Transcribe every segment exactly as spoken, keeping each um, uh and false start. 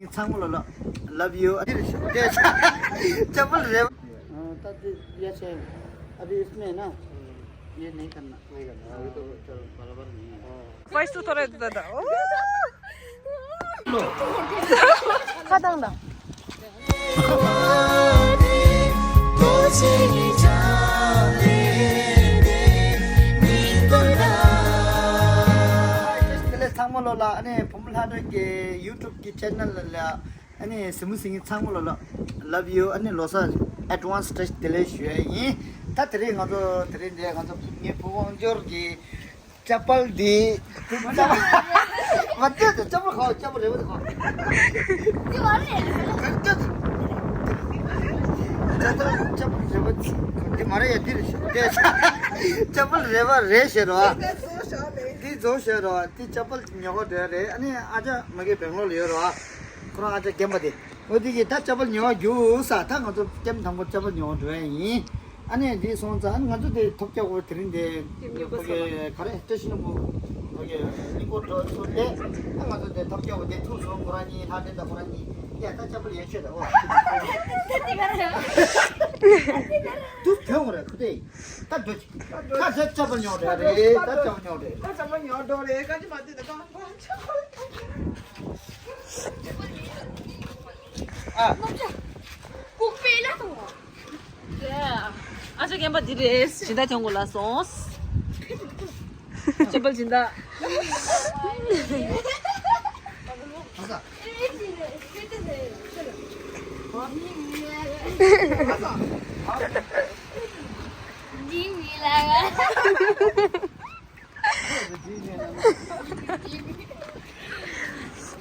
ཚང་མ་ལོ་ལོ། Love you. ཨ་ནི་རེད་ཤག་དེ་ཤག་ཅ་པལ་རེད། ད་དེ་ཡ་ཆེ། अभी इसमें है ना? ये नहीं करना। नहीं करना। अभी तो चल बराबर नहीं है। पैसा तो थोड़ा दे दो। खत्म ना। དེ་ལས་ཚང་མ་ལོ་ལ་ཨ་ནི་བུ་མོ་ལྷ་སྒྲོན་གྱི་YouTube གི་channel ལ་ཨ་ནི་གཟིགས་མོ་གཟིགས་མཁན་ཚང་མ་ལོ་ལ་love you. ཨ་ནི་ལོ་གསར་advance བཀྲ་ཤིས་བདེ་ལེགས་ཞུ་ཡ་ཡིན། ད་དེ་རིང་ང་ཚོ་དེ་རིང་འདི་ང་ཚོ་ངའི་བུ་དབང་འབྱོར་གྱི་ཅ་པལ་འདི། མ་བལྟས་ཏེ་ཅ་པལ་ཁ་ཅ་པལ་རེད་པ་འདི་ཁ། འདི་མ་རེད། ཅ་པལ་ཅ་པལ་རེད་པ་འདི་མ་རེད་ཡ། འདི་རེད་ཤག་འདི་ཅ་པལ་རེད་པ་རེད་ཤག་རོ། འདི་བཟོ་ཤག་རོ། འདི་ཅ་པལ་ཉོ་ག་འགྲོ་ཡ་རེད། ཨ་ནི་ཨ་ཅག་མ་གི་སྦེང་ལོར་ལ་ཡོད་རོ། ཁོ་རང་ཨ་ཅག་རྒན་པ་དེ། འོ་དེ་གིས་ད་ཅ་པལ་ཉོ་བ་རྒྱུགས་ས། ད་ང་ཚོ་ཀེམ་དང་པོ་ཅ་པལ་ཉོ་བ་འགྲོ་ཡ་ཡིན། ཨ་ནི་འདི་སོང་ཙང་ང་ཚོ་དེ་ཐོབ་རྒྱག་དགོས། དེ་རིང་དེ་ཀེམ་ཉོ་ག་ཕ་གི་ག་རེ་བཀྲ་ཤིས་ལྷུན་པོ་ཕ་གི་གླིང་སྐོར་འགྲོ་ཚུར་སླེབས། ད་ང་ཚོ་དེ་ཐོབ་རྒྱག་དགོས། དེ་ཐུག་སོང་། ཁོ་རང་གཉིས་ལྷ་འདྲེ་དང་ཁོ་རང་གཉིས་ཡ་ད་ཅ་པལ་ཡ་ཆོད་ད་འོ། དུ་གྱོན་དགོས་རེད་ཁུ་ཏེ། ད་འགྲོ་ཅིག་ད་ཟེར་ཅ་པལ་ཉོ་རེད་རེད། ད་ཅ་པལ་ཉོ་རེད། ད་ཅ་པལ་ཉོ་འགྲོ་རེད། ག་ཅི་མ་དེ་ད་གང་གང་ཅ་པལ། ཨ། ལྐུགས་པས་ལ་ཐོངས། ཨ་ཅག་རྒན་པ་འདི་རེད། སྦྱིན་བདག་ཐོན་གོ་ལ་སོང་། ཅ་པལ་སྦྱིན་བདག་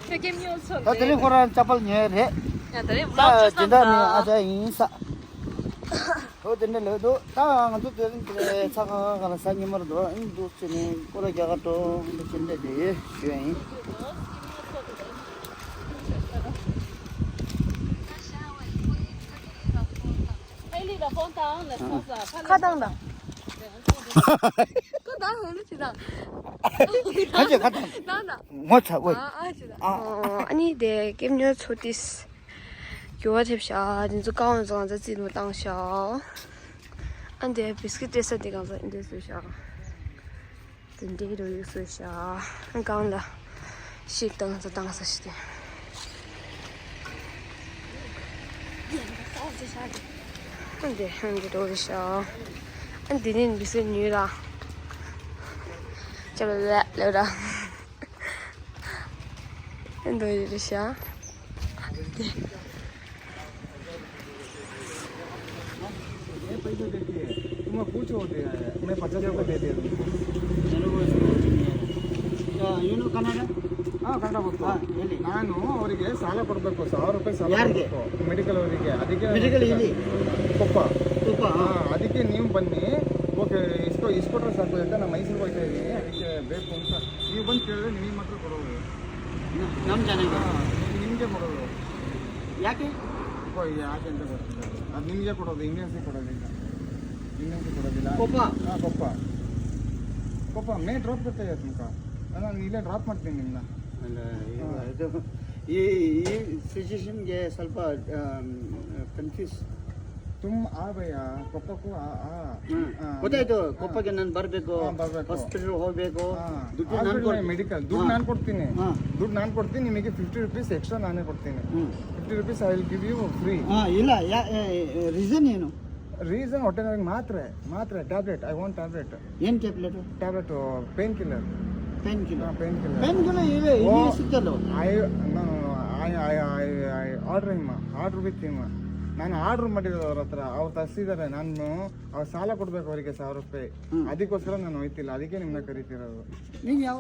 ཁྱོད་ཀྱིས་ཉོ་ཚོད་ད་དེ་རིང་ཁོ་རང་ཅ་པལ་ཉོས་རེད། ཡ་ད་རེས་ད་vlog་ཅིག་སྦྱིན་བདག་ནི་ཨ་ཅག་ཡིན་ས། ཨོ་དེ་འདྲ་ལོས་འདུག་ད་ང་ཚོ་དེ་རིང་དེ་ཚ་ཁ་ཁ་ལ་ས་ཉི་མར་འགྲོ་ཨིན་འདུག་ཅེས་ནས་སྐོར་ར་རྒྱག་ག་འགྲོ་འདུག་ཅེས་འདྲ་དེ་ཞུ་ཡ་ཡིན། ཁ་བཏང་དང་། ཁ་བཏང་ཧོ་ལུ་ཅི་དང་། ཁ་ཅིག་ཁ་བཏང་། བཏང་དང་། ངོ་ཚ་བོ། ཨ་ཨ་ཅི་དང་། ཨ་ཨ་ནི་དེ་ཀེམ་ཉོ་ཚོ་ཏིས། ཡོ་བ་ཐེབས་ཤག་དེ་ཚོ་ཀའོ་ཚོ་ང་ཚོ་རྩིས་མོ་བཏང་ཤག་ཨ་འདི་བིས་ཀིཊ་སྤྲད་ས་དེ་གང་ཚ་འདི་བཟོས་ཤག་དེ་འདྲའི་རོ་ཡིག་བཟོས་ཤག་ཨ་གང་ལ་ཤིག་བཏང་ཚ་བཏང་ས་ཞིག་དེ། ཨ་འདི་ཨ་འདི་རོ་རེད་ཤག་ཨ་འདི་ནི་བིས་ཀིཊ་ཉོས་ར། ཅབ་ལ་ལ་ལ་ར། འདོད་རེད་ཤག ये पैसे देके तुम पूछो होते हैं, मैं पचास रुपये दे दे रहा हूँ। Uno Canada? हाँ, कनाडा बोलते हैं। ನಾನು ಅವರಿಗೆ ಸಾಲ ಕೊಡಬೇಕು, ಸಾವಿರ ರೂಪಾಯಿ ಸಾಲ ಯಾರಿಗೆ? ಕೊಡಬೇಕು, ಮೆಡಿಕಲ್ ಅವರಿಗೆ. ಅದಕ್ಕೆ ಮೆಡಿಕಲ್ ಇಲ್ಲಿ? ಕೊಪ್ಪ. ಕೊಪ್ಪ, ಹಾ. ಹಾ, ಅದಕ್ಕೆ ನೀವು ಬನ್ನಿ. ಓಕೆ, ಇಸ್ಕೊ ಇಸ್ಕೊಟ್ರೆ ಸಾಕು ಅಂತ ನಾನು ಮೈಸೂರಿಗೆ ಹೋಗ್ತಾ ಇದ್ದೀನಿ, ಅದಕ್ಕೆ ಬೇಕು ಅಂತ ನೀವು ಬಂದು ಕೇಳಿದ್ರೆ ನಿಮಗೆ ಮಾತ್ರ ಕೊಡೋದು. ನಮ್ಮ ಜನಕ್ಕೆ. ಹಾ, ನಿಮಗೆ ಕೊಡೋದು. ಯಾಕೆ? ಓ, ಯಾಕೆ ಅಂತ ಗೊತ್ತಿಲ್ಲ. ಅದು ನಿಮಗೆ ಕೊಡೋದು, ಇಂಡಿಯನ್ಸ್ಗೆ ಕೊಡೋದಿಲ್ಲ. ಇಂಡಿಯನ್ಸ್ಗೆ ಕೊಡೋದಿಲ್ಲ. ಕೊಪ್ಪ? ಹಾ, ಕೊಪ್ಪ. ಕೊಪ್ಪ, मैं ಡ್ರಾಪ್ करता है तुमको. ನಾನು ಇಲ್ಲೇ ಡ್ರಾಪ್ ಮಾಡ್ತೀನಿ ನಿಮ್ಮನ್ನ. ಅಲ್ಲ, ಇದು, ಹಾ. ಇದು, ಈ, ಈ ಸಿಚುವೇಶನ್ಗೆ ಸ್ವಲ್ಪ ಕನ್ಫ್ಯೂಸ್. तुम आ भैया, ಕೊಪ್ಪಕ್ಕೂ ಆ, ಆ. ಹ್ಮ್. ಆ, ಗೊತ್ತಾಯ್ತು, ಆ. ಕೊಪ್ಪಕ್ಕೆ ನಾನು ಬರ್ಬೇಕು, ಹಾ, ಬರ್ಬೇಕು. ಹಾಸ್ಪಿಟಲ್ ಹೋಗ್ಬೇಕು, ಹಾ. ದುಡ್ಡು ನಾನು ಹಾಸ್ಪಿಟಲ್ ಕೊಡ್ತೀನಿ. ಮೆಡಿಕಲ್ ದುಡ್ಡು ಹಾ. ನಾನು ಕೊಡ್ತೀನಿ. ಹಾ. ದುಡ್ಡು ನಾನು ಕೊಡ್ತೀನಿ, ನಿಮಗೆ ಫಿಫ್ಟಿ ರುಪೀಸ್ ಎಕ್ಸ್ಟ್ರಾ ನಾನೇ ಕೊಡ್ತೀನಿ. Hmm. Fifty rupees I will give you free. ಹಾ, ಇಲ್ಲ, ಯಾ-, ಏ, ಏ, ರೀಸನ್ ಏನು? ರೀಸನ್ ಹೊಟ್ಟೆ ನೋವಿಗೆ ಮಾತ್ರೆ, ಮಾತ್ರೆ, ಟ್ಯಾಬ್ಲೆಟ್, I want ಟ್ಯಾಬ್ಲೆಟ್. ಏನ್ tablet? Tablet, pain killer. Pain killer. ಹಾ, ಪೇನ್ ಕಿಲ್ಲರ್. ಪೇನ್ ಕಿಲ್ಲರ್ ಇದೆ, ಓ, ಇಲ್ಲಿ ಸಿಗ್ತಲ್ಲ. I, no, no, no, I, I, I, I order him, order with him. ನಾನು ಆರ್ಡರ್ ಮಾಡಿರೋದು ಅವ್ರ ಹತ್ರ, ಅವ್ರು ತರಿಸಿದ್ದಾರೆ. ನಾನು ಅವ್ರು ಸಾಲ ಕೊಡ್ಬೇಕು ಅವರಿಗೆ ಸಾವಿರ ರೂಪಾಯಿ. ಹ್ಮ್. ಅದಕ್ಕೋಸ್ಕರ ನಾನು ಹೋಯ್ತಿಲ್ಲ, ಅದಕ್ಕೆ ನಿಮ್ಮನ್ನ ಕರಿತಿರೋದು. ನೀವು ಯಾವ?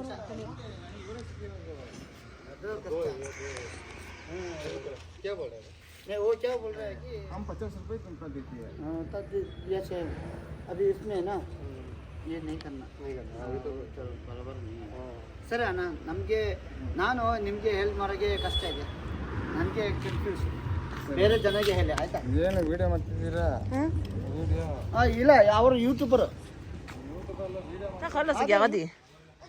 क्या बोल रहे हैं? नहीं, वो क्या बोल रहा है कि हम पचास रुपए तुमको देती है। हाँ, तब दे-, दिया छः। अभी इसमें है ना, ये नहीं करना। नहीं करना, अभी तो चल बराबर नहीं है. ಸರಿ ಅಣ್ಣ, ನಮಗೆ, ನಾನು ನಿಮಗೆ ಹೆಲ್ಪ್ ಮಾಡೋಕ್ಕೆ ಕಷ್ಟ ಇದೆ, ನನಗೆ ಕನ್ಫ್ಯೂಸ್. ಸರಿ. ಬೇರೆ ಜನಗೆ ಹೇಳಿ ಆಯ್ತಾ? ಏನು ವಿಡಿಯೋ ಮಾಡ್ತಿದ್ದೀರಾ? ಹ್ಮ್? ವಿಡಿಯೋ. ಆ, ಇಲ್ಲ, ಅವರು ಯೂಟ್ಯೂಬರ್. यूट्यूबर लो, वीडियो. 나 걸렸어, 야, 어디?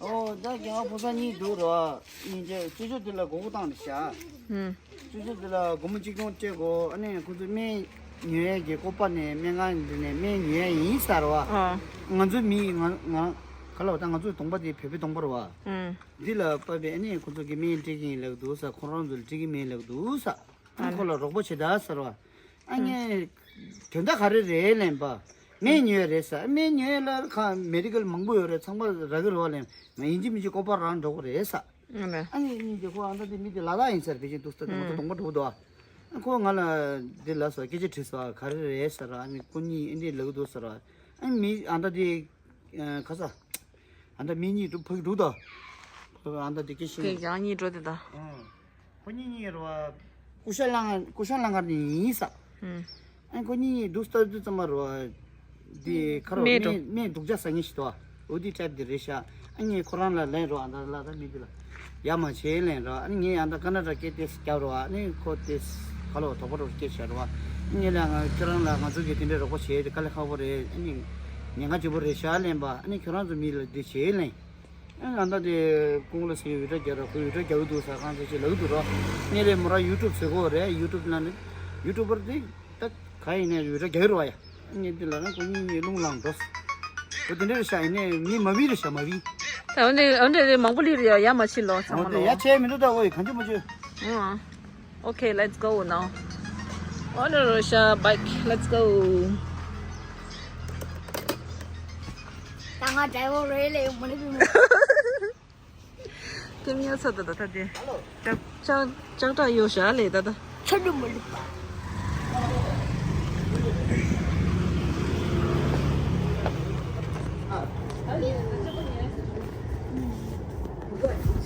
ཨོ་ད་རྒན་པ་ཕོ་གསར་གཉིས་འདུག་རོ། ཨ་ནི་ཅེ་ཅོ་ཅོ་དེ་ལ་མགོ་སྐོར་བཏང་རེད་ཤག་ཨུམ། ཅོ་ཅོ་དེ་ལ་སྒོར་མོ་གཅིག་སྟོང་སྤྲད་དགོས། ཨ་ནི་ཁོ་ཚོས་སྨན་ཉོ་ཡས་ཀྱི་སྐོར་པ་ནས་སྨན་ཁང་འདི་ནས་སྨན་ཉོ་ཡས་ཡིན་ཟེར་བ། ཨ། ང་ཚོའི་མི་ང་ང་ག་ལ་བ་ད་ང་ཚོའི་གདོང་པ་དེ་བོད་པའི་གདོང་པ་རེད་བ། ཨུམ། འདི་ལ་བབས་པས་ཨ་ནི་ཁོ་ཚོ་གི་སྨན་སྤྲད་ཀྱི་ཡིན་ལབ་འདུག་ཟེར། ཁོ་རང་ཚོ་ལ་སྤྲད་ཀྱི་མིན་ལབ་འདུག་ཟེར། ཨ་ནི་ཁོ་ལ་རོགས་པ་བྱེད་ད་ཟེར་བ། ཨ་ངས་དོན་དག་ག་རེ་རེད་ལན་པ། སྨན་ཉོས་རེད་ཟེར། སྨན་ཉོས་ལ་ཁ་མེ་ཌི་ཀལ་མང་པོ་ཡོད་རེད། ཚང་མ་རག་གི་རེད་བ་ལན། ང་ཡིན་གཅིག་མིན་གཅིག་ཀོ་པ་རང་འགྲོ་གི་རེད་ཟེར། ཨ་ནི་ཨ་ནི་ཁོ་ཨ་ད་དེ་མི་དེ་ལ་དྭགས་ཡིན་ཟེར། བེ་ཅིན་ཏུ་སྟ་དེ་ང་ཚོ་གདོང་པ་འགྲོ་གི་འདུག་ཨ་ཁོ་ང་ལ་དེ་ལ་སོ་སྐད་ཆ་དྲིས་སོ། ག་རེ་རེད་ཟེར། ཨ་ནི་ཁོ་གཉིས་ཨེ་འདྲས་ལབ་གི་འདུག་ཟེར། ཨ་ནི་མི་ཨ་ད་དེ་ཁ་ས། ཨ་ད་མི་གཉིས་འགྲོ་ཕ་གི་འགྲོ་ད། ཨ་ད་དེ་སྐད་ཤེས། ཁོས་ཀྱང་གཉིས་འགྲོ་དེ་ད། ཨང་། ཁོ་གཉིས་གཉིས་རེད་བ། ཀུ་ཤ་ལང་ཀུ་ཤ་ལང་ཀར་ནས་ཡིན་ས། ཨང་། ཨ་ཁོ་གཉིས་གཉིས་འདུག་སྟབས་དུས་ཙམ་པ་རེད་བ། དེ་ཁ་རོག་སྨན་འགྲོ། སྨན་སྨན་སྡུག་ཅག་ཟ་མཁན་ཞིག་འདུག་བ། འོ་དེ་ཊའིབ་དེ་རེད་ཤག་ཨ་ངས་ཁོ་རང་ལ་ལན་རོགས། ཨ་ད་ལ་ད་མི་དེ་ལ་ཡ་མ་བྱེད་ལན་རོགས། ཨ་ངས་ཨ་ད་ཀ་ན་ཌ་སྐད་དེ་རྒྱབ་རོགས། ཨ་ནི་ཁོ་དེ་ཁ་ལོ་དོག་པ་རོགས་སྐད་བཤད་རོགས། ཨ་ངས་ལ་ང་ཁྱོད་རང་ལ་ང་ཚོ་གི་དེ་འདྲའི་རོགས་པ་བྱེད་དེ་དཀའ་ལས་ཁག་པོ་རེད། ཨ་ནི་ཉེན་ཁ་ཆེ་པོ་རེད་ཤག་ལན་པ། ཨ་ནི་ཁྱོད་རང་ཚོ་མི་ལ་དེ་བྱེད་ལན། ཨ་ད་དེ་ཀུང་ལ་སི་ཡི་འུར་སྒྲ་རྒྱག་ར། ཁོས་འུར་སྒྲ་རྒྱག་གི་འདུག་ཟེར། གང་ཟེར་ཅིག་ལབ་གི་འདུག་ར། ངས་རེད་མོ་ར་ཡུ་ཊུབ་བཟོ་གི་རེད། ཡུ་ཊུབ་ནང་ནས་ཡུ་ཊུབ་པར་དེ་ད་ག་ཡིན་ནའི་འུར་སྒྲ་རྒྱག་གི་རེད་བ་ཡ། ངས་འདི་ལ་ན་ཁོ་གཉིས་གཉིས་རླུང་ལངས་འགྲོ། ཁོ་དེ་འདྲ་རེད་ཤག་ཡིན་ནའི་མི་མ་བི་རེད་ཤག་མ་བི། ད་འོན་ཏེ་འོན་ཏེ་མང་པོ་སླེབས་རེད་ཡ། ཡ་མ་ཕྱིན་ལོ་ཚང་མ་ལོ། ཡ་ཆེ་མི་འདུག་ད། འོ་ཡི་གང་ཅི་མ་བྱོས། ཨང་། Okay, let's go now. On the Russia bike, let's go. ད་ང་ཌ་རའི་ཝར་རེད་ལེ། མ་ནི་བི་མ། ཀེམ་ཉལ་ཚ་ད་ད་ད་དེ། ལྕགས་ལྕགས་ལྕགས་དྲ་གཡོག་བཞག་ལེ་ད་ད། ཆ་ལུ་མ་ལུ།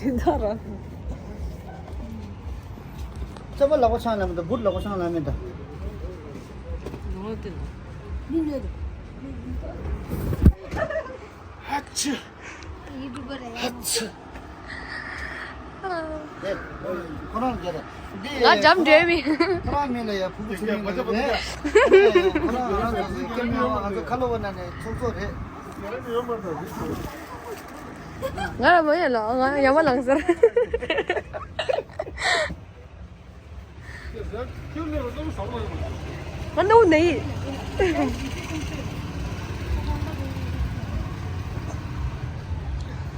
སྦྱིན་བདག་རང་། ཅ་པ་ལག་པ་འཆང་ལ་མི་འདུག་བུད་ལག་པ་འཆང་ལ་མི་འདུག་ལོ་དེ་ལ། མི་འདུག་ཧ་ཆི། ཧ་ཆི། ཁོ་རང་རྒྱལ་ལ། ང་འཇམ་འདྲེ་མི། ཁོ་རང་མི་ལ་ཡ་ཕུ་གུ་ཆུང་མི་ལ་རེད། ཁོ་རང་རང་ཚོ་སྐྱེ་མི་ཡོང་ང་ཚོ་ཁ་ལོ་བ་ན་ནས་ཚོགས་གཙོ་རེད། ང་ལ་མ་ཡ་ལ་ང་ཡ་མ་ལང་ཟེར། ང་ནོ་ནེ།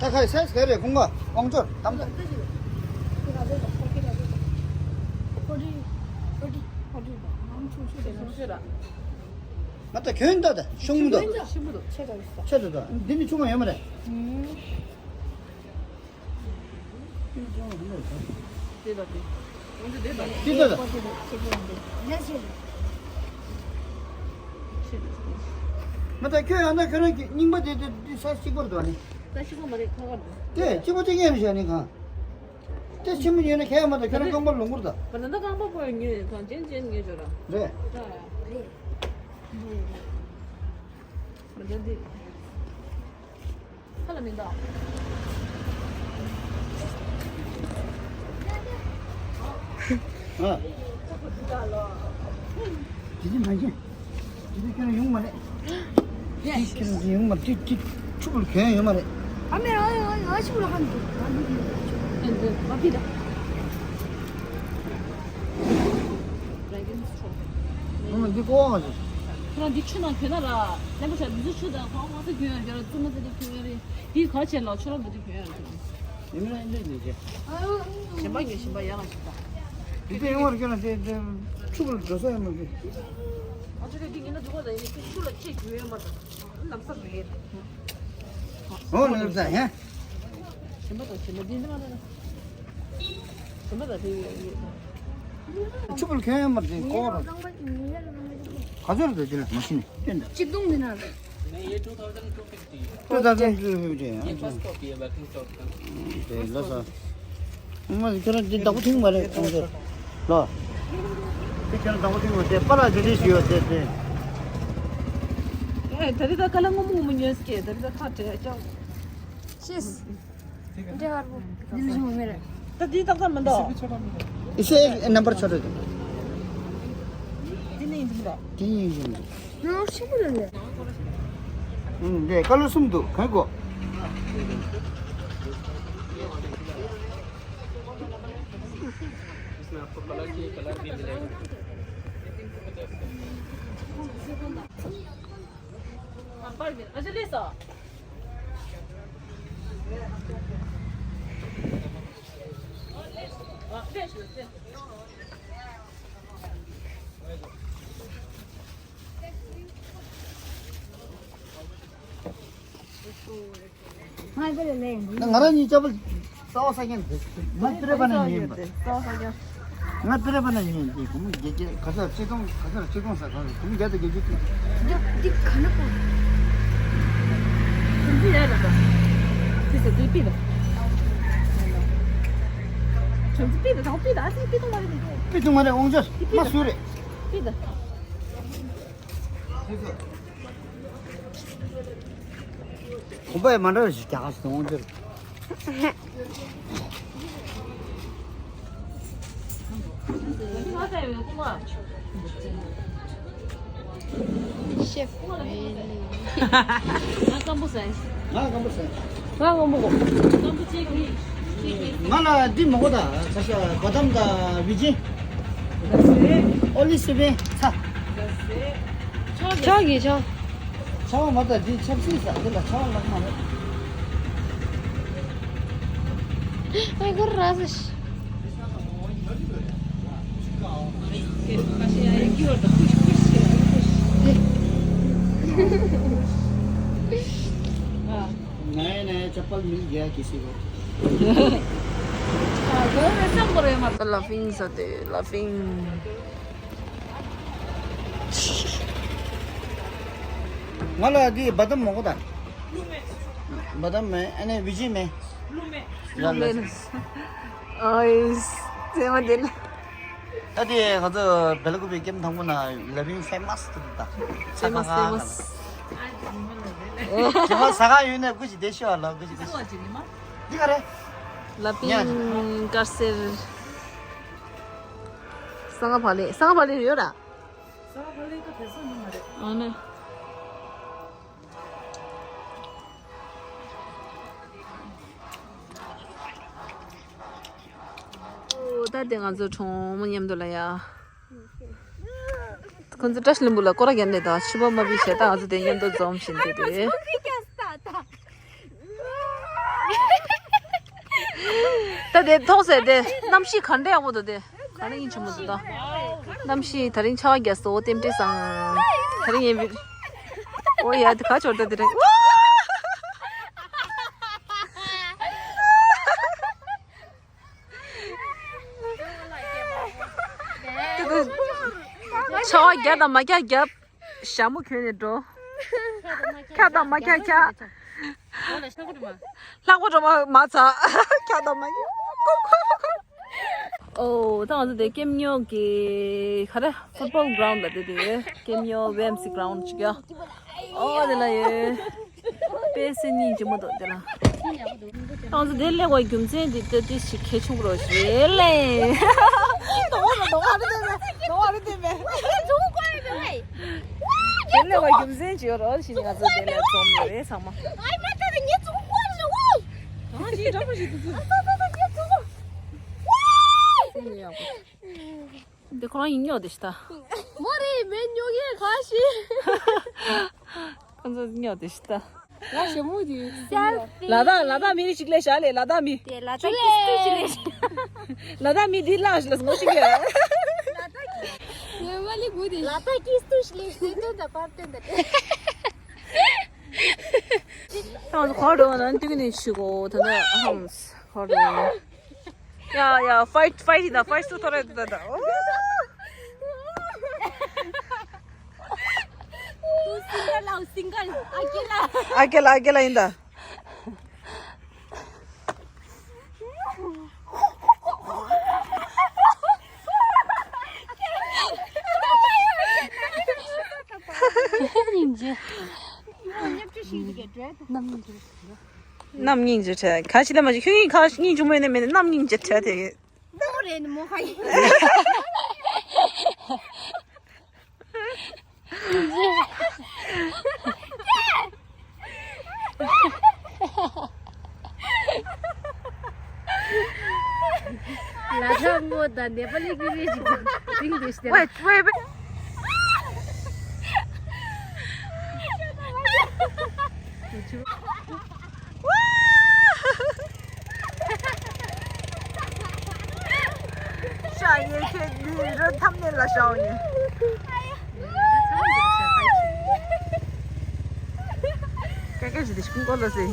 ད་ཁ་སེ་སེ་རེ་ཁུང་ག་ཨོང་ཅོར་དམ་ད། ང་ད་གྱོན་ད་ད་ཤུང་མི་འདུག་ཆེ་ད་ད། འདི་ནི་ཆུང་མ་ཡོད་མ་རེད། ཅི་ལ་དེ། ཅི་ལ་དེ། མ་ད་ཁྱོད་ཡང་ན་ཁྱོད་རང་གི་རྙིང་པ་དེ་དེ་དེ་ས་གཅིག་པར་འདུག་ནི། ས་གཅིག་པ་མ་རེད་ཁ་ཁར་འདུག་དེ་གཅིག་པ་དེ་ངས་མི་བྱ་ནི་གང་། དེ་ཆེན་པོ་ཉོས་ན་ཁྱད་ཡང་མ་ད་ཁྱོད་རང་རྐང་པར་ལོང་གུར་ད། མ་ད་ད་རྐང་པ་པོ་ཉོས་གང་ཅན་ཅན་ཉོས་བྱོས་ར། རེད། ད་ཡ། རེད། མ་ད་འདི། ཁ་ལ་མི་འདུག་ཨ། ཇི་ལྟར་མ་ཤེས། ཇི་ལྟར་ཁྱོད་ཡོང་མ་རེད། ཇི་ཁྱོད་ཡོང་མ་རེད། ཅི་ཅི་ཕྱུག་པོ་གྱོན་ཡོང་མ་རེད། ཨ་མེ་ཨ་ཨ་ཨ་ཕྱུག་པོ་ལ་ཧ་མི་འདུག་ཨ་འདི་འདི་ཨ་ཕི་ད། ཨ་མ་འདི་ཀོ་བ་མ་ཤེས། ཁྱོད་རང་འདི་ཆུ་ནང་གྱོན་ན་ར། ལེན་པོ་ཆ་འདི་ཚོ་ཆུ་དང་ཁོང་ཁོང་ཚོ་གྱོན་ཡོད་ར། བཙུན་མ་ཚོ་འདི་གྱོན་ཡོད་རེད། འདི་ག་བྱས་ལ་ཆུ་ར་འདི་གྱོན་ཡོད་རེད། ཡིན་ན་ཡིན་ན་ཡིན་ཅེ། གཞན་པ་ངས་གཞན་པ་ཡག་ལ་ཞིག་ད། འདི་དེ་ཡོང་བར་སྐྱོན་ན་དེ་དེ་ཕྱུག་པོ་འགྲོ་ས་ཡོད་མ་རེད། ཨ་ཚོ་དེ་འདི་ཉིན་ན་འདུག་ག་ད་ཡིན་ན་ཁྱོད་ཆུ་ལ་ཅེས་གྱོན་ཡོད་མ་ད། ལམ་སང་རེད། འོ་ལམ་སང་ཧེ། གཞན་པ་དང་གཞན་པ་འདི་འདི་མ་ད་ད། གཞན་པ་དང་དེ་ཡོད་ཡོད་ད། ཕྱུག་པོ་གྱོན་ཡོད་མ་རེད་ཀོ་བ། ག་ཚོད་རེད་དེ་ལ་མ་ཤེས་ནས་སྟོན་ད། གཅིག་སྟོང་མིན་ན་རེད། Two thousand two fifty. Two thousand two fifty. Ye first copy hai, backing stock ka. དེ་ལ་ས། ང་ཁྱོད་རང་འདི་བདག་པོ་ཐིང་མ་རེད་ཁོང་ཚོ། ལོ། དེ་ཁྱོད་རང་བདག་པོ་ཐིང་མ་དེ་པ་ལ་དེ་དེ་ཞུ་ཡོད་དེ་དེ། ཨེ་ད་རི་ད་ཀ་ལ་སྔོན་མོ་སྔོན་མོ་ཉོས་ཀྱི་ད་རི་ད་ཁ་བྲལ་ཅོག་ཤིས། འདྲེ་ཧར་པོ། འདི་ནི་ཞུ་མེད་རེད། ད་འདི་ཏག་ཏག་མི་འདུག་ཨིས་ནམ་བར་ཆོད་རེད། འདི་ནི་ཡིན་འདུག་མི་འདུག་དེ་ཡིན་ཡིན་འདུག་ནོར་ཆེན་པོ་རེད་ལེ། ཨུམ། འདི་ཀ་ལོ་གསུམ་འདུག་གང་དགོས། इसमें आपको कलर चाहिए, कलर भी मिलेगा। हाँ, पर भी। अच्छा, ले सो। हाँ, ले सो, ले सो। ང་རང་གཉིས་ཅ་པལ་རྩ་བ་ས་ཀྱང་འདུག་ང་སྤི་ར་པ་ནས་ཉོས་པ། ང་སྤི་ར་པ་ནས་ཉོས་ཏེ་གོང་བརྒྱད་བརྒྱ་ག་ཚོད་ཆིག་སྟོང་ག་ཚོད་ཆིག་སྟོང་ཟ་ག་གོང་བརྒྱ་དང་བརྒྱད་ཅུ་དེ། འདི་འདི་ག་ན་གོ། ཁྱོད་ཚོ་ཡར་ལ་ད། དེ་ཟེར་དེ་པི་ད། ཁྱོད་ཚོ་པི་ད་ད་པི་ད་ཨ་ཙི་པི་ཏོ་མ་རེད། པི་ཏོ་མ་རེད་དབང་ཆ་མ་སུ་རེད། པི་ད། དེ་ཚོ། གོམ་པ་ཡང་མ་འདྲ་བ་ཞིག་རྒྱག་ཞིག་དང་འོང་ཚེ། ཤེ་ཧྥི་རེ་ལི། ང་སྐམ་པོ་ཟ། ང་སྐམ་པོ་ཟ། ང་སྐམ་པོ་གོ། སྐམ་པོ་གཅིག་གིས་གཅིག་གིས། ང་ལ་འདི་མོ་གོ་ད་ས་ཤ་བ་དམ་དང་བི་ཇི། ཨོ་ལི་སི་བན་ཚ། ཆོག་གི་ཆོག་ཆ་བ་མ་ད་འདི་ཆབ་སྲིད་ས་འདི་ལ་ཆ་བ་ལག་མ་རེད། ཨ་ཁོ་ར་ས་ཤི། नहीं नहीं चप्पल मिल गया किसी को। लाफिंग सते लाफिंग। ང་ལ་འདི་བ་དམ་མོ་གོ་ད། བ་དམ་མེ་ཨ་ནེ་བི་ཇི་མེ། ལ་ལ། ཨོ་ཡེས། ཚེ་མ་དེ་ལ། ད་དེ་ང་ཚོ་སྦེལ་ཀོབ་པའི་ཀེམ་དང་པོ་ན་ལ་བིང་ཕེ་མ་སི་དེ་ད། ཕེ་མ་སི་ཕེ་མ་སི། ཇི་མ་ཟ་ག་ཡོད་ན་སྐུ་ཅི་དེ་ཤི་བ་ལ་སྐུ་ཅི་དེ་ཤི། འདི་ག་རེད། ལ་བིང་དཀར་སེར། ས་ང་བ་ལེ་ས་ང་བ་ལེ་ཡོད་ར། ས་ང་བ་ལེ་ད་དེ་ས་ནི་མ་རེད། ཨ་ནི། ཨོ་ད་དེ་ང་ཚོ་གྲོང་མོ་མཉམ་དུ་ལ་ཡ། ཁོང་ཚོ་བཀྲ་ཤིས་ལྷུན་པོ་ལ་སྐོར་ར་རྒྱབ་ནས་དང་ཕྱི་པོ་མ་བི་བྱས་ད་ང་ཚོ་དེ་མཉམ་དུ་འཛོམས་བཞིན་དུ་དེ། ད་དེ་མཐོང་ཟེར་དེ་གནམ་གཤིས་ག་འདྲ་ཡག་པོ་འདུག་དེ། ག་རེ་ཡིན་ཆེན་མོ་འདུག་ད། གནམ་གཤིས་ད་རིང་ཆར་པ་རྒྱག་སོ་རྟེན་འབྲེལ་བཟང་། ད་རིང་ཡིན་པའི། ཨོ་ཡ་དེ་ག་ཆོར་ད་དེ་རིང་། ཆར་པ་རྒྱག་དང་མ་རྒྱག་རྒྱབ། ཞྭ་མོ་གྱོན་ནས་འགྲོ། འཁྱག་དང་མ་འཁྱག་འཁྱག་ལྷག་པ་འགྲོ་མ་མ་ཚ། འཁྱག་དང་མ་འཁྱག་ཨོ་ད་ང་ཚོ་དེ་ཀེམ་ཉོ་གི་ག་རེ་ཕུཊ་བོལ་གྷ་རའུན་ཌ་ལ་དེ་དེ་ཀེམ་ཉོ་ཝེ་ཨེམ་སི་གྷ་རའུན་ཌ་ཅིག་ཡ། ཨོ་དེ་ལ་ཡོད། དཔེ་སེམས་སྙིང་རྗེ་མོ་འདུག་དེ་ལ། ང་ཚོ་དེ་སླེབས་པའི་རྒྱུ་མཚན་དེ་ཏོག་ཙམ་ཞིག་གལ་ཆེན་པོ་རེད་ཞེས་ལེ། དེ་སླེབས་པའི་རྒྱུ་མཚན་ཅིག་ཡོད་རེད་ཞེས་ང་ཚོ་དེ་ལ་འཛོམས་ཡོད་རེད་ཚང་མ། འདི་ཁོ་རང་ཡིན་ཉོ་དེ་ཤི་ད། མོ་རེད་མེད་ཉོ་མཁན་ག་ཤི། ཁོ་ཚོ་ཉོ་དེ་ཤི་ད། ང་ཞེ་མོ་དེ། ལ་དྭགས་ལ་དྭགས་མི་རིགས་ཤིག་ལས་བྱ་ལས་ལ་དྭགས་མི། དེ་ལ་དྭགས་ཀྱི་སྟོད་ཅིག་ལས་བྱ། ལ་དྭགས་མི་འདི་ལགས་ལ་ངོ་ཤེས་ཀྱི། ལ་དྭགས་ཀྱི། ངས་མ་ལི་གུ་དེ། ལ་དྭགས་ཀྱི་སྟོད་ཅིག་ལས་བྱ་དོན་དང་བབ་དོན་དང་། ཁོང་ཚོ་ཁོ་འགྲོ་ན་འདི་ག་ནས་ཤི་གོ་ད་ནི་ཧམ་ཁོ་འགྲོ། ཡ་ཡ་ཕའིཊ་ཕའིཊ་ཡིན་ད་ཕའིཊ་སུ་ཐོར་རེད་ད་ད། ཏུ་སིང་གལ་ལའོ་སིང་གལ་ཨ་ཀེ་ལ། ཨ་ཀེ་ལ་ཨ་ཀེ་ལ་ཡིན་ད། སྙིང་རྗེ། རྣམ་སྙིང་རྗེ་བྲལ། ག་ཅི་ལ་མ་ཅི་ཁྱོད་ཀྱིས་ག་སྙིང་རྗེ་མོ་ཡིན་ན་མེད་ན་རྣམ་སྙིང་རྗེ་བྲལ་དེ། ཏོ་རེད་མོ་ཧ་ཡིན། ལ་དྭགས་ ད་ནེ་པ་ལི་གི་རེད་ཅིག་རིང་དེ་ཤི་དེ། Wait, wait, wait. ཤ་ཡེ་ཁེ་འདི་རོ་ཐམ་ནེ་ལ་ཤའོ་ཡེ། ཀེ་ཀེ་ཇི་དེ་ཤི་ཀུང་ཀོ་ལོ་སེ།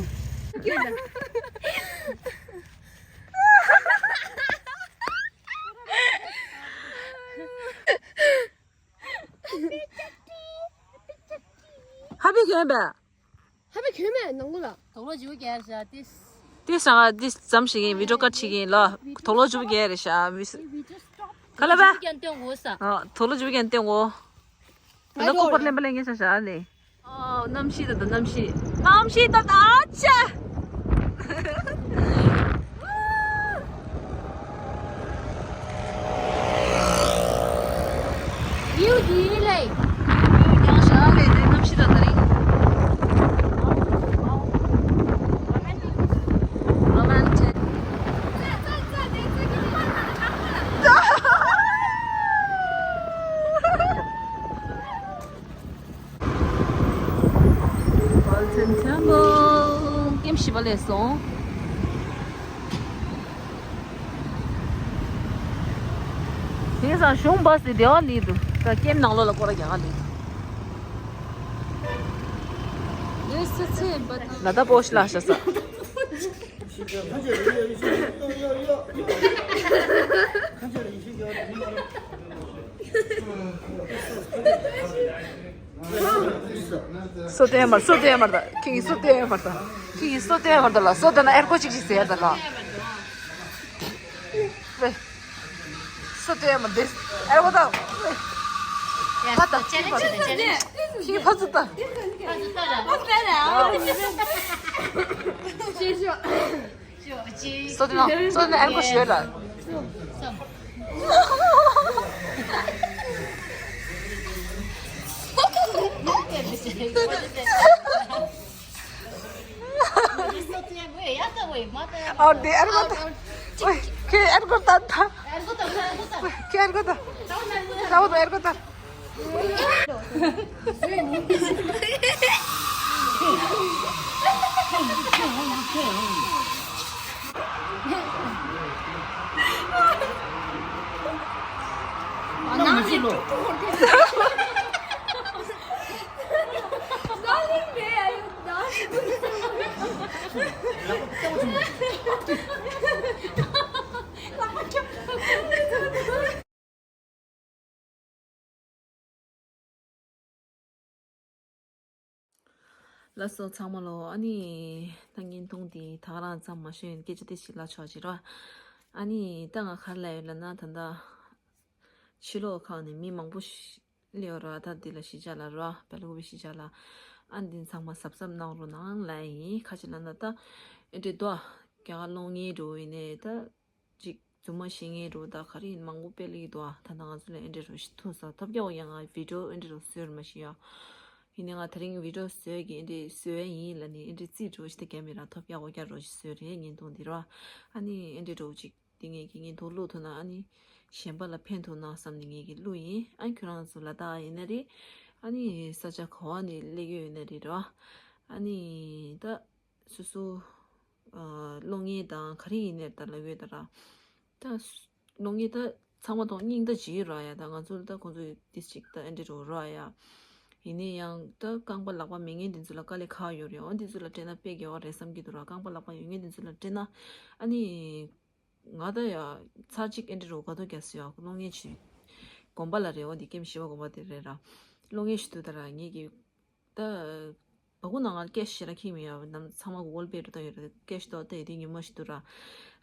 ཧ་པི་གྱོན་པས། ཧ་པི་གྱོན་མེད་ནང་ལོགས་ལ། དོག་ལོ་བཅུ་རྒྱལ་ཤ་ཏིས། ཏིས་རང་ཏིས་ཙམ་ཞིག་ཡིན། བི་ཌིའོ་ཀ་ཊི་བྱེད་ཀྱི་ཡིན་ལོ། དོག་ལོ་བཅུ་རྒྱལ་རེད་ཤ་མི་སི། ག་ལ་བ། ཀྱང་སྟོན་དགོས་ས། ཨ་དོག་ལོ་བཅུ་རྒྱལ་སྟོན་དགོས། ད་ལྟ་ཁོ་པར་ལེན་པ་ལེན་ངེས་ཤ་ཤ་ནི། ཨ་གནམ་གཤིས་ད་ད་གནམ་གཤིས། གནམ་གཤིས་ད་ད་ཨ་ཅེ། ཡུ་དི་ལེ། ཡང་ཞག་ལས་དེ་གནམ་གཤིས་ད་ད་རིང་། རོ་མན་ཊིག། Walton Temple ཀེམ་བཞི་པ་ལས་སོང་། དེང་སང་གཞུང་བ་སི་དེ་བ་ལི་འདུག་ད་ཀེམ་ནང་ལོགས་ལ་སྐོར་ར་རྒྱག་ག་ལི་འདུག་ལ་ད་པོ་ཤི་ལ་ཤ་ས། སོ་ཏེ་མར་སོ་ཏེ་མར་ད་ཁིང་སོ་ཏེ་མར་ད་ཁིང་སོ་ཏེ་མར་ད་ལ་སོ་ཏེ་ན་ཨེར་ཀོ་ཅིག་ཅིག་ཟེར་ད་ལ། སོ་ཏེ་མར་དེ་ཨེར་ཀོ་ད་ཕ་ད་ཁིང་ཕ་ཚུ་ད་ཁིང་ཕ་ཚུ་ད། སོ་ཏེ་ན་སོ་ཏེ་ན་ཨེར་ཀོ་ཞོད་ལ། ཨ་དེ་ཨེར་ཀོ་ད། ཨོ་ཁེ་ཨེར་ཀོ་ད་ད། ཁེ་ཨེར་ཀོ་ད། ད་ཨོ་ད་ཨེར་ཀོ་ད། ལགས་སོ་ཚང་མ་ལོ། ཨ་ནི་ད་བརྙན་ཐུང་འདི་ད་ག་རང་ཙམ་མ་ཤོད་སྐད་ཆ་དེ་ཞིག་ལ་ཆོག་ཅིག་ར། ཨ་ནི་ད་ང་ག་རེ་ལབ་ཡོད་ལབ་ན་ད་ལྟ་ཕྱི་ལོགས་ཁག་ནས་མི་མང་པོ་ཞིག་སླེབས་ཡོད་ར། ད་འདི་ལ་གཞིས་ཆགས་ལ་ར་བལ་ཀོ་བི་གཞིས་ཆགས་ལ། ཨ་ནི་འདི་ཚང་མ་གཟབ་གཟབ་གནང་རོགས་གནང་ལབ་ཡིན། ཁ་ཅིག་ལབ་ན་ད་ཨེ་འདྲས་འདུག་ཨ། རྒྱ་གར་གློག་བརྙན་འགྲོ་ཡིན་ནས་ད། ཅིག་རྫུན་མ་བཤད་མཁན་འགྲོ་ད་ག་རེ་ཡིན་མང་པོ་དཔེ་ལེགས་འདུག་ཨ། ད་ལྟ་ང་ཚོ་ལ་ཨེ་འདྲས་རོ་ཞིག་ཐུག་ས་ཐོབ་རྒྱག་འོ་ཡ། ང་བི་ཌིའོ་ཨེ་འདྲས་རོ་བཟོས་ར་མ་ཤི་ཡ། ཡིན་ནའི་ང་དེ་རིང་བི་ཌིའོ་བཟོས་ཀྱི་ཨེ་འདྲས་བཟོས་ཡ་ཡིན་ལ་ནི་ཨེ་འདྲས་རྩིས་འགྲོ་ཞིག་ད་རྒྱ་མི་ར་ཐོབ་རྒྱག་འོ་རྒྱ་རོ་ཞིག་བཟོས་རེད་བརྙན་ཐུང་འདི་ར། ཨ་ནི་ཨེ་འདྲས་རོ་ཅིག་འདི་ངས་ཀྱི་བརྙན་ཐུང་བླུག་ཐུབ་ན་ཨ་ནི་གཞན་པ་ལ་ཕན་ཐོགས་ན་བསམ་ནས་ངས་ཀྱི་བླུག་ཡིན། ཨ་ཁྱོད་རང་ཚོ་ལ་དྭགས་ཡིན་ན་རེད། ཨ་ནི་ས་ཆ་ག་བ་ནས་སླེབས་ཡོད་ཡིན་ན་རེད་ར། ཨ་ནི་ད། སོ་སོ། ཨ་གློག་བརྙན་དང་ག་རེ་ཡིན་ནའི་ད་ལབ་ཡོད་ད་ར། ད་གློག་བརྙན་ད་ཚང་མ་མཐོང་སྙིང་ད་ཇི་ཡོད་ར་ཡ། ད་ང་ཚོ་ད་ཁོང་ཚོ་ཏིས་ཅིག་ད་ཨེ་འདྲས་རོ་ར་ཡ། ཡིན་ནའི་ཡང་ད་རྐང་པ་ལག་པ་མེད་མཁན་དེ་ཚོ་ལ་དཀའ་ལས་ཁག་ཡོད་རེད། འོ་དེ་ཚོ་ལ་སྤྲད་ན་དཔེ་དགེ་བ་རེད་བསམ་གྱི་འདུག་ར། རྐང་པ་ལག་པ་ཡོད་མཁན་དེ་ཚོ་ལ་སྤྲད་ན་ཨ་ནི། ང་ད་ཡ་ཚར་གཅིག་ཨེ་འདྲས་རོ་དགའ་ཐོག་རྒྱག་སྲིད་ཡ། གློག་བརྙན་ཞིག་དགོན་པ་ལ་རེད། འོ་དེ་ཀེམ་བཞི་པ་དགོན་པ་དེ་རེད་ར། གློག་བརྙན་ཞིག་འདུག་ད་ར་ངེད་ཀྱི། ད། བ་ཀུ་ནང་ང་ཀེཤ་ཞེ་དྲག་ཁྱེར་མི་ཡོད། ནམ་ཚང་མ་གུ་གོལ་པེ་འགྲོ་སྟངས་ཡོད་རེད། ཀེཤ་ཏོག་ཏེ་དེ་ཉི་མ་ཞིག་འདུག་ར།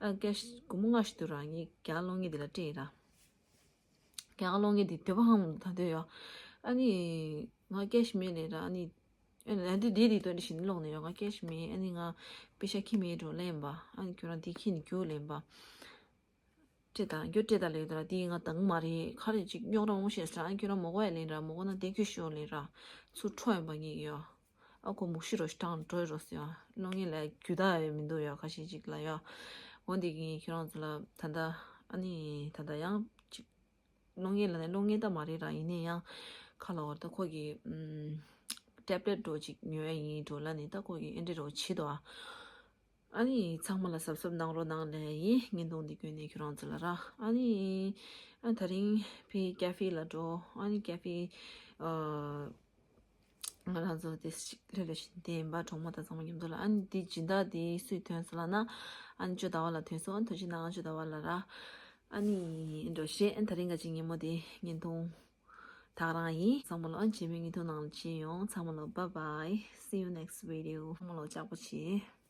ཨ་ཀེཤ་སྒོར་མོ་ལྔ་ཞིག་འདུག་ར། ངས་རྒྱ་གློག་བརྙན་དེ་ལ་སྤྲད་ཡིན་ར། རྒྱ་གློག་བརྙན་དེ་འདོད་པ་ཧང་ད་འདོད་ཡོད། ཨ་ནི་ང་ཀེཤ་མེད་ལས་ར། ཨ་ནི་ཨ་ནི་དེ་དེ་དེ་དོན་དེ་བཞིན་ཀློག་ནས་ཡོད། ང་ཀེཤ་མེད། ཨ་ནི་ང་པེ་ཤ་ཁྱེར་མེད་འགྲོ་ལེན་པ། ཨ་ནི་ཁྱོད་རང་དེ་ཁྱེར་ནས་རྒྱུགས་ལེན་པ། སྤྲད་དང་རྒྱུ་སྤྲད་དང་ལེན་དང་དེ་ང་དང་མ་རེད། ག་རེ་ཅིག་རྙོག་དྲ་འོང་ཤེས་ཟེར། ཨ་ཁྱོད་རང་མོ་གོ་ཡ་ལེན་ར། མོ་གོ་ན་དེ་ཁྱོད་ཤོག་ལེན་ར། ཚུར་འཕྲོ་ཡོང་པ་ངེས་ཡོད། ཨ་ཁོ་མུག་ཤི་རོ་ཤི་ཏང་འགྲོ་ཡི་རོ་ཟེར་ཡ། གློག་བརྙན་ལ་རྒྱུ་དག་ཡོད་མི་འདུག་ཡ། ཁ་ཤས་ཅིག་ལ་ཡ། འོ་འདི་གི་ངས་ཁྱོད་རང་ཚོ་ལ་ད་ལྟ་ ཨ་ནི་ད་ལྟ་ཡང་ཅིག་གློག་བརྙན་ལ་ནི་གློག་བརྙན་ད་མ་རེད་ར། ཡིན་ནའི་ཡང་ཁ་ལ་བར་ད་ཁོ་གི་ཨམ་ཊེབ་ལེཊ་འགྲོ་ཅིག་ཉོ་ཡ་ཡིན་འགྲོ་ལ་ནི་ད་ཁོ་གི་ཨེ་འདྲ་རོ་བྱེད་དོ་ཨ། ཨ་ནི་ཚང་མ་ལ་གཟབ་གཟབ་གནང་རོགས་གནང་ལེ་ཡིན། བརྙན་ཐུང་འདི་བཀོད་ནས་ཁྱོད་རང་ཚོ་ལ་ར། ཨ་ནི་ཨ་ད་རིང་ཕི་ཀེ་ཧྥེ་ལ་འགྲོ། ཨ་ནི་ཀེ་ཧྥེ་ཨ། ང་རང་ཚོ་དེ་ཞིག་རེ་རེ་བཞིན་དེ་ཡིན་པ་གྲོགས་མོ་དང་ཚང་མ་མཉམ་དུ་ལ། ཨ་ནི་དེ་སྦྱིན་བདག་དེ་སུས་ཐོན་སོང་ལབ་ན། ཨ་ནི་ཅོ་ཟླ་བ་ལ་ཐོན་སོང་། ཨ་ནི་ཐུགས་རྗེ་གནང་ཅོ་ཟླ་བ་ལ་ར། ཨ་ནི་འགྲོ་ཤེས། ཨ་ནི་ད་རིང་ག་ཅིག་ཉིན་མོ་དེ་བརྙན་ཐུང་དག་རང་ཡིན། ཚང་མ་ལ་ཨ་ནི་རྗེས་མའི་བརྙན་ཐུང་ནང་ལ་མཇལ་ཡོང་། ཚང་མ་ལ་bye bye, see you next video. ཚང་མ་ལ་ལྕགས་པོ་བྱེད།